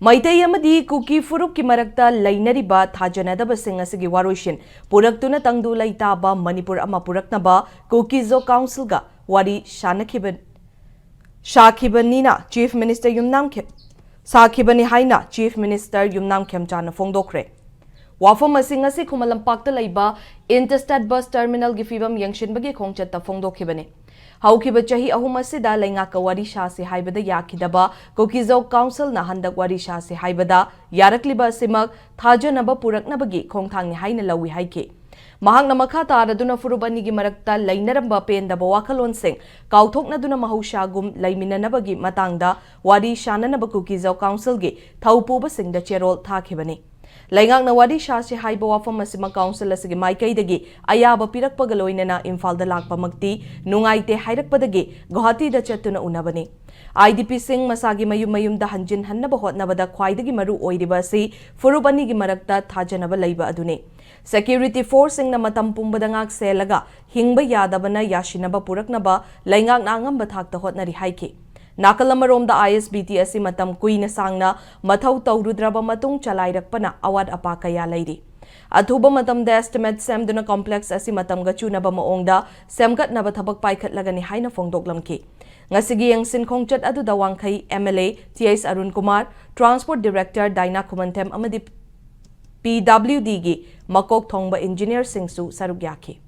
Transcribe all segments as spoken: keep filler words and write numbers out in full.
ꯃꯩꯇꯩ ꯑꯃꯗꯤ ꯀꯨꯀꯤ ꯐꯨꯔꯨꯞꯀꯤ ꯃꯔꯛꯇ ꯂꯩꯅꯔꯤꯕ ꯊꯥꯖꯅꯗꯕꯁꯤꯡ ꯑꯁꯤꯒꯤ ꯋꯥꯔꯣꯏꯁꯤꯟ ꯄꯨꯔꯛꯇꯨꯅ ꯇꯪꯗꯨ ꯂꯩꯇꯥꯕ ꯃꯅꯤꯄꯨꯔ ꯑꯃ ꯄꯨꯔꯛꯅꯕ ꯀꯨꯀꯤ-ꯖꯣ ꯀꯥꯎꯟꯁꯤꯜꯒ ꯋꯥꯔꯤ ꯁꯥꯅꯈꯤꯕ, ꯁꯥꯈꯤꯕꯅꯤꯅ Chief Minister ꯌꯨꯝꯅꯥꯝ ꯈꯦ-, ꯁꯥꯈꯤꯕꯅꯤ ꯍꯥꯏꯅ Chief Minister ꯌꯨꯝꯅꯥꯝ ꯈꯦꯝꯆꯥꯅ ꯐꯣꯡꯗꯣꯛꯈ꯭ꯔꯦ꯫ ꯋꯥꯐꯝ ꯑꯁꯤ ꯉꯁꯤ ꯈꯨꯃꯟ ꯂꯝꯄꯥꯛꯇ ꯂꯩꯕ Interstate Bus Terminalꯒꯤ ꯐꯤꯕꯝ ꯌꯦꯡꯁꯤꯟꯕꯒꯤ ꯈꯣꯡꯆꯠꯇ ꯐꯣꯡꯗꯣꯛꯈꯤꯕꯅꯤ꯫ ꯍꯧꯈꯤꯕ ꯆꯍꯤ ꯑꯍꯨꯝ ꯑꯁꯤꯗ ꯂꯩꯉꯥꯛꯀ ꯋꯥꯔꯤ ꯁꯥꯁꯤ ꯍꯥꯏꯕꯗ ꯌꯥꯈꯤꯗꯕ ꯀꯨꯀꯤ-ꯖꯣ ꯀꯥꯎꯟꯁꯤꯜꯅ ꯍꯟꯗꯛ ꯋꯥꯔꯤ ꯁꯥꯁꯤ ꯍꯥꯏꯕꯗ ꯌꯥꯔꯛꯂꯤꯕ ꯑꯁꯤꯃꯛ ꯊꯥꯖꯅꯕ ꯄꯨꯔꯛꯅꯕꯒꯤ ꯈꯣꯡꯊꯥꯡꯅꯤ ꯍꯥꯏꯅ ꯂꯧꯏ ꯍꯥꯏꯈꯤ꯫ ꯃꯍꯥꯛꯅ ꯃꯈꯥ ꯇꯥꯔꯗꯨꯅ ꯐꯨꯔꯨꯞ ꯑꯅꯤꯒꯤ ꯃꯔꯛꯇ ꯂꯩꯅꯔꯝꯕ ꯄꯦꯟꯗꯕ ꯋꯥꯈꯜꯂꯣꯟꯁꯤꯡ ꯀꯥꯎꯊꯣꯛꯅꯗꯨꯅ ꯃꯍꯧꯁꯥꯒꯨꯝ ꯂꯩꯃꯤꯟꯅꯅꯕꯒꯤ ꯃꯇꯥꯡꯗ ꯋꯥꯔꯤ ꯁꯥꯅꯅꯕ ꯀꯨꯀꯤ-ꯖꯣ ꯀꯥꯎꯟꯁꯤꯜꯒꯤ ꯊꯧꯄꯨꯕꯁꯤꯡꯗ ꯆꯦꯔꯣꯜ ꯊꯥꯈꯤꯕꯅꯤ꯫ ꯂꯩꯉꯥꯛꯅ ꯋꯥꯔꯤ ꯁꯥꯁꯤ ꯍꯥꯏꯕ ꯋꯥꯐꯝ ꯑꯁꯤꯃꯛ ꯀꯥꯎꯟꯁꯤꯜ ꯑꯁꯤꯒꯤ ꯃꯥꯏꯀꯩꯗꯒꯤ ꯑꯌꯥꯕ ꯄꯤꯔꯛꯄꯒ ꯂꯣꯏꯅꯅ ꯏꯝꯐꯥꯜꯗ ꯂꯥꯛꯄꯃꯛꯇꯤ ꯅꯨꯡꯉꯥꯏꯇꯦ ꯍꯥꯏꯔꯛꯄꯗꯒꯤ ꯒꯨꯋꯥꯍꯥꯇꯤꯗ ꯆꯠꯇꯨꯅ ꯎꯅꯕꯅꯤ꯫ IDPꯁꯤꯡ ꯃꯁꯥꯒꯤ ꯃꯌꯨꯝ ꯃꯌꯨꯝꯗ ꯍꯟꯖꯤꯟꯍꯟꯅꯕ ꯍꯣꯠꯅꯕꯗ ꯈ꯭ꯋꯥꯏꯗꯒꯤ ꯃꯔꯨ ꯑꯣꯏꯔꯤꯕ ꯑꯁꯤ ꯐꯨꯔꯨꯞ ꯑꯅꯤꯒꯤ ꯃꯔꯛꯇ ꯊꯥꯖꯅꯕ ꯂꯩꯕ ꯑꯗꯨꯅꯤ꯫ Security forceꯁꯤꯡꯅ ꯃꯇꯝ ꯄꯨꯝꯕꯗ ꯉꯥꯛ ꯁꯦꯜꯂꯒ ꯍꯤꯡꯕ ꯌꯥꯗꯕꯅ ꯌꯥꯁꯤꯟꯅꯕ ꯄꯨꯔꯛꯅꯕ ꯂꯩꯉꯥꯛꯅ ꯑꯉꯝꯕ ꯊꯥꯛꯇ ꯍꯣꯠꯅꯔꯤ ꯍꯥꯏꯈꯤ꯫ ꯅꯥꯀꯜ ꯑꯃꯔꯣꯝꯗ ISBT ꯑꯁꯤ ꯃꯇꯝ ꯀꯨꯏꯅ ꯁꯥꯡꯅ ꯃꯊꯧ ꯇꯧꯔꯨꯗ꯭ꯔꯕ ꯃꯇꯨꯡ ꯆꯂꯥꯏꯔꯛꯄꯅ ꯑꯋꯥꯠ ꯑꯄꯥ ꯀꯌꯥ ꯂꯩꯔꯤ꯫ ꯑꯊꯨꯕ ꯃꯇꯝꯗ estimate ꯁꯦꯝꯗꯨꯅ complex ꯑꯁꯤ ꯃꯇꯝꯒ ꯆꯨꯅꯕ ꯃꯑꯣꯡꯗ ꯁꯦꯝꯒꯠꯅꯕ ꯊꯕꯛ ꯄꯥꯏꯈꯠꯂꯒꯅꯤ ꯍꯥꯏꯅ ꯐꯣꯡꯗꯣꯛꯂꯝꯈꯤ꯫ ꯉꯁꯤꯒꯤ ꯌꯦꯡꯁꯤꯟ ꯈꯣꯡꯆꯠ ꯑꯗꯨꯗ ꯋꯥꯡꯈꯩ MLA Th Arun Kumar, Transport Director ꯗꯥꯏꯅꯥ ꯈꯨꯃꯟꯊꯦꯝ ꯑꯃꯗꯤ PWDꯒꯤ ꯃꯀꯣꯛ ꯊꯣꯡꯕ engineerꯁꯤꯡꯁꯨ ꯁꯔꯨꯛ ꯌꯥꯈꯤ꯫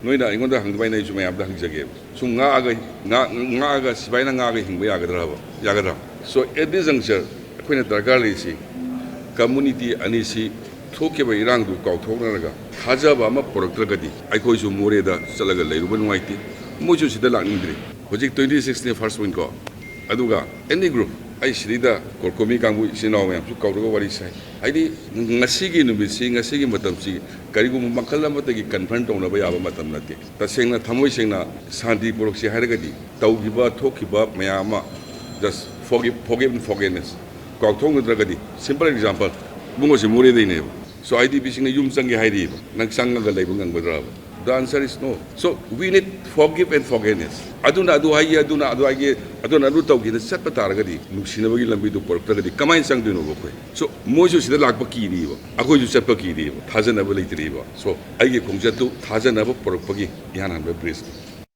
ꯅꯣꯏꯅ ꯑꯩꯉꯣꯟꯗ ꯍꯪꯗꯕ ꯑꯩꯅ ꯑꯩꯁꯨ ꯃꯌꯥꯝꯗ ꯍꯪꯖꯒꯦꯕ꯫ ꯁꯨꯝ ꯉꯥꯛꯑꯒ, ꯉꯥꯛ-, ꯉꯥꯛꯑꯒ, ꯁꯤꯐꯥꯏꯅ ꯉꯥꯛꯑꯒ ꯍꯤꯡꯕ ꯌꯥꯒꯗ꯭ꯔꯕ? ꯌꯥꯒꯗ꯭ꯔꯥ? So, at this juncture, ꯑꯩꯈꯣꯏꯅ ꯗꯔꯀꯥꯔ ꯂꯩꯔꯤꯁꯤ, community ꯑꯅꯤꯁꯤ ꯊꯣꯛꯈꯤꯕ ꯏꯔꯥꯡꯗꯨ ꯀꯥꯎꯊꯣꯛꯅꯔꯒ ꯊꯥꯖꯕ ꯑꯃ ꯄꯨꯔꯛꯇ꯭ꯔꯒꯗꯤ ꯑꯩꯈꯣꯏꯁꯨ ꯃꯣꯔꯦꯗ ꯆꯠꯂꯒ ꯂꯩꯔꯨꯕ ꯅꯨꯡꯉꯥꯏꯇꯦ, ꯃꯣꯏꯁꯨ ꯁꯤꯗ ꯂꯥꯛꯅꯤꯡꯗ꯭ꯔꯤ꯫ ꯍꯧꯖꯤꯛ twenty sixꯅꯤ first point ꯀꯣ, ꯑꯗꯨꯒ any group, ꯑꯩ ꯁꯤꯗꯩꯗ ꯀꯣꯔꯀꯣꯃꯤ ꯀꯥꯡꯕꯨ ꯏꯆꯤꯟ ꯏꯅꯥꯎ ꯃꯌꯥꯝꯁꯨ ꯀꯧꯔꯒ ꯋꯥꯔꯤ ꯁꯥꯏ꯫ ꯍꯥꯏꯗꯤ ꯉꯁꯤꯒꯤ ꯅꯨꯃꯤꯠꯁꯤ, ꯉꯁꯤꯒꯤ ꯃꯇꯝꯁꯤ ꯀꯔꯤꯒꯨꯝꯕ ꯃꯈꯜ ꯑꯃꯠꯇꯒꯤ confront ꯇꯧꯅꯕ ꯌꯥꯕ ꯃꯇꯝ ꯅꯠꯇꯦ꯫ ꯇꯁꯦꯡꯅ ꯊꯃꯣꯏ ꯁꯦꯡꯅ ꯁꯥꯟꯇꯤ ꯄꯨꯔꯛꯁꯤ ꯍꯥꯏꯔꯒꯗꯤ ꯇꯧꯈꯤꯕ ꯊꯣꯛꯈꯤꯕ ꯃꯌꯥꯝ ꯑꯃ just forgive, forgive and forgiveness꯫ ꯀꯥꯎꯊꯣꯛꯅꯗ꯭ꯔꯒꯗꯤ, simple example, ꯏꯕꯨꯡꯉꯣꯁꯤ ꯃꯣꯔꯦꯗꯩꯅꯦꯕ꯫ So IDPꯁꯤꯡꯅ ꯌꯨꯝ ꯆꯪꯒꯦ ꯍꯥꯏꯔꯤꯕ, ꯅꯪ ꯆꯪꯉꯒ ꯂꯩꯕ ꯉꯝꯒꯗ꯭ꯔꯕ? The answer is no. So we need forgive and forgiveness. ꯑꯗꯨꯅ ꯑꯗꯨ ꯍꯥꯏꯒꯦ, ꯑꯗꯨꯅ ꯑꯗꯨ ꯍꯥꯏꯒꯦ, ꯑꯗꯨꯅ ꯑꯗꯨ ꯇꯧꯒꯦꯅ ꯆꯠꯄ ꯇꯥꯔꯒꯗꯤ, ꯅꯨꯡꯁꯤꯅꯕꯒꯤ ꯂꯝꯕꯤꯗꯨ ꯄꯨꯔꯛꯇ꯭ꯔꯒꯗꯤ ꯀꯃꯥꯏꯅ ꯆꯪꯗꯣꯏꯅꯣꯕ ꯑꯩꯈꯣꯏ? So ꯃꯣꯏꯁꯨ ꯁꯤꯗ ꯂꯥꯛꯄ ꯀꯤꯔꯤꯕ, ꯑꯩꯈꯣꯏꯁꯨ ꯆꯠꯄ ꯀꯤꯔꯤꯕ, ꯊꯥꯖꯅꯕ ꯂꯩꯇ꯭ꯔꯤꯕ꯫ So ꯑꯩꯒꯤ ꯈꯣꯡꯆꯠꯇꯨ ꯊꯥꯖꯅꯕ ꯄꯨꯔꯛꯄꯒꯤ ꯏꯍꯥꯟ ꯍꯥꯟꯕ bridgeꯅꯤ꯫